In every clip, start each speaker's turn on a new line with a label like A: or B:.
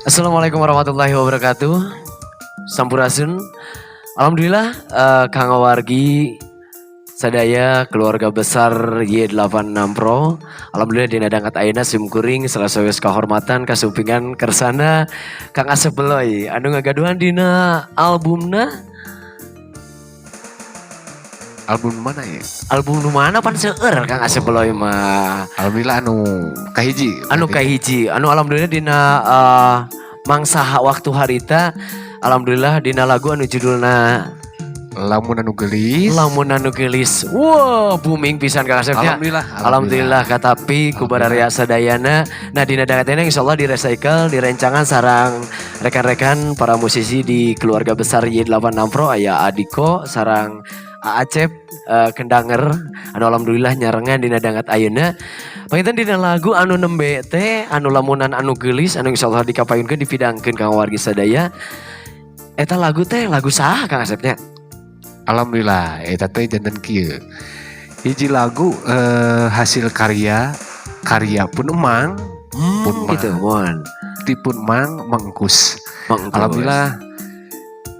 A: Assalamualaikum warahmatullahi wabarakatuh. Sampurasun. Alhamdulillah, Kang wargi sadaya keluarga besar Y86 Pro. Alhamdulillah dina danget ayeuna sim kuring salah sawis kehormatan kasumpingan kersana Kang Asep Beloy anu ngagaduhan dina albumna.
B: Album mana ya?
A: Album nu mana pan seueur Kang Asep Beloy mah.
B: Alhamdulillah anu kahiji.
A: Anu kahiji, anu alhamdulillah dina mangsa waktu harita, alhamdulillah dina lagu anu judulna
B: Lamun Anu Geulis.
A: Lamun Anu Geulis. Wow, booming pisan Kang Asep nya.
B: Alhamdulillah.
A: Alhamdulillah katapi ku baraya sadayana. Nah, dina danget insyaallah direcycle, direncangan sareng rekan-rekan para musisi di keluarga besar Y86 Pro, aya Adiko sareng Acep Kendanger anu alhamdulillah nyarengan dina danget ayeuna. Panginten dina lagu anu nembe teh anu Lamunan Anu Geulis anu insyaallah dikapayunkeun, dipidangkeun kang wargi sadaya. Eta lagu teh lagu saha, Kang Asepnya?
B: Alhamdulillah eta teh janten kieu. Hiji lagu hasil karya karya pun emang pun
A: gitu, mohon.
B: Ti pun mang mengkus.
A: Mengkus.
B: Alhamdulillah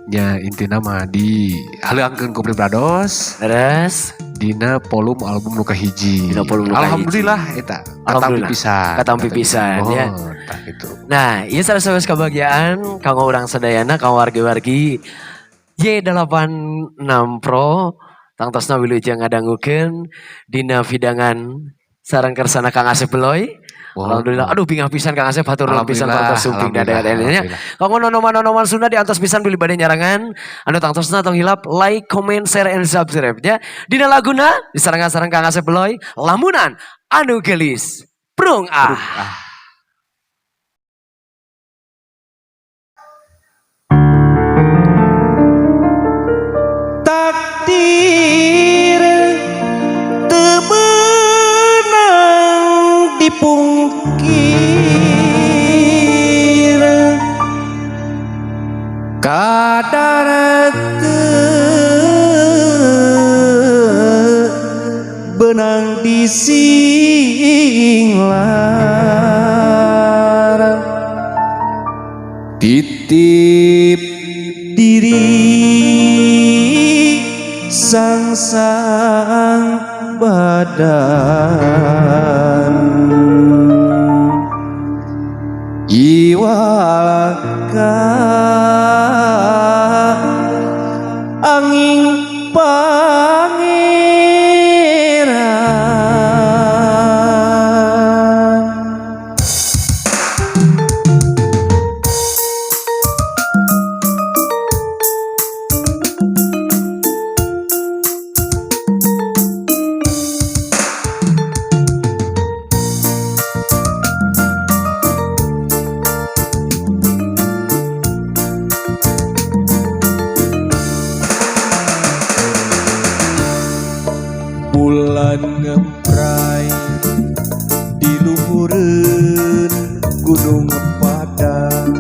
B: nya, intina mah di haleuangkeun ku Brados
A: Terus
B: dina volume album nu kahiji.
A: Dina volume nu kahiji.
B: Alhamdulillah eta katampi
A: Alhamdulillah.
B: Pisan.
A: Katampi pisan, ya.
B: Oh, tah gitu.
A: Nah, ieu salah satu kebahagiaan kanggo urang sadayana, kanggo wargi-wargi Y86 Pro tangtosna wilujeng ngadangukeun dina vidangan sareng kersana Kang Asep Beloy.
B: Wah.
A: Alhamdulillah. Aduh, bingah pisan Kang Asep, hatur nuhun pisan
B: Alhamdulillah,
A: parantos sumping
B: alhamdulillah,
A: dada.
B: Alhamdulillah.
A: Kanggo nonoman-nonoman Sunda diantos pisan bilih bade nyarengan anu tangtosna tong hilap like, comment, share, and subscribe nya. Dina laguna disarengan sareng Kang Asep Beloy, Lamunan Anu Geulis. Prung ah.
B: Ah.
C: Takdir teu meunang dipungkir, kadar teu beunang disinglar, titip diri sang-sang badan iwal ka angin pangeran. Bulan ngempray di luhureun Gunung Padang,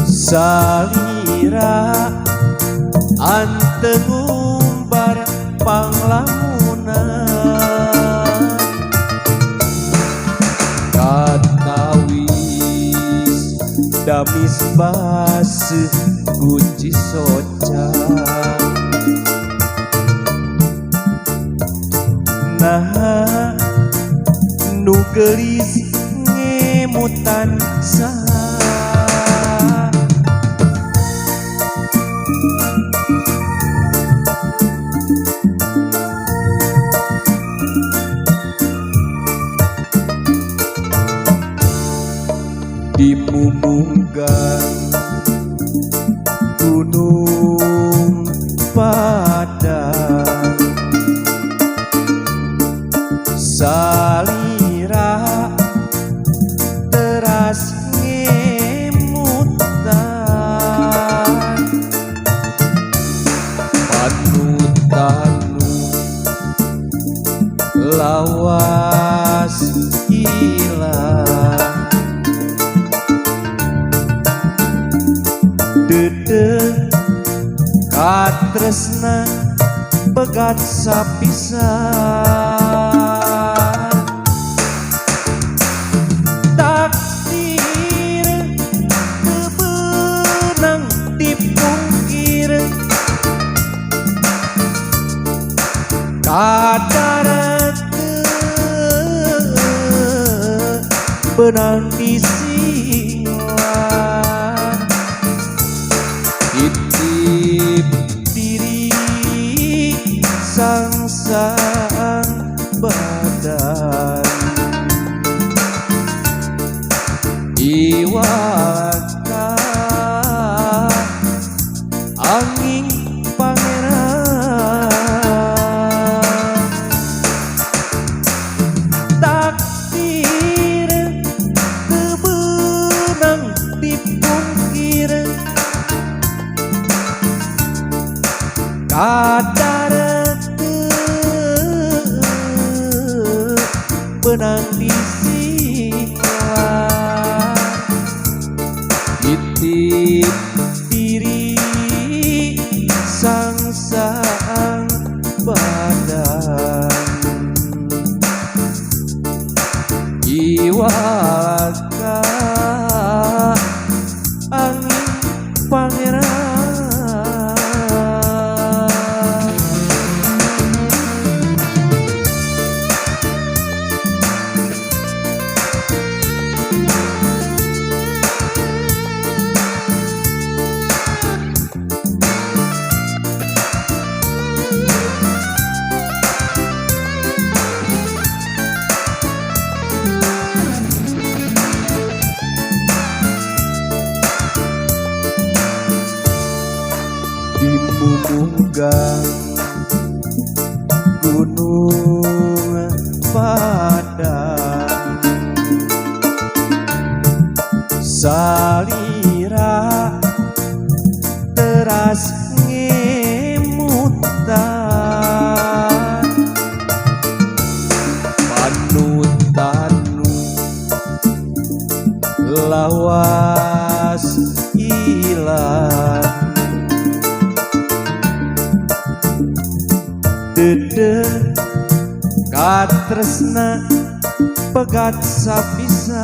C: salira anteng ngumbar panglamunan, katawis damis baseuh guci soca. Nah, nu geulis ngemutan saha? Di mumunggang Gunung Padang, salira teras ngemutan, panutan lawas hilang, dedeh katresna pegat sapisan. Beunang disinglar Titip diri sang-sang badan Iwaka angin pangeran Takdir teu beunang dipungkir Kadar teu beunang disinglar Titip diri sang-sang badan Iwaka angin pangeran. Di mumunggang gunung padang salira teras ngemutan panutanu lawas ilang Dede katresna pegat sapisan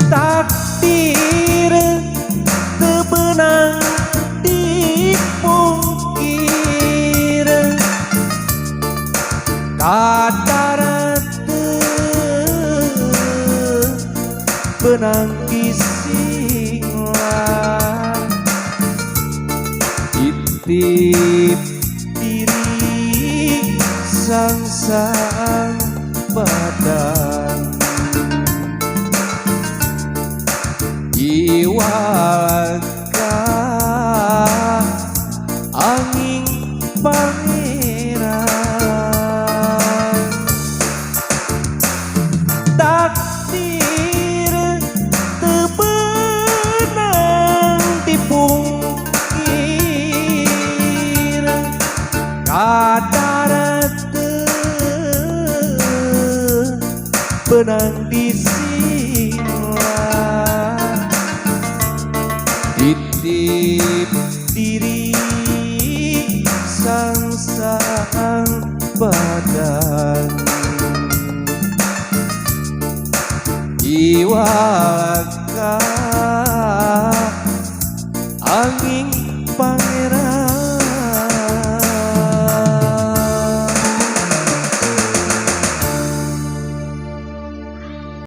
C: Takdir teu beunang dipungkir Kadar teu beunang disinglar Titip diri sang-sang badan Iwaka angin pangeran Takdir teu beunang dipungkir Kadar teu beunang disinglar.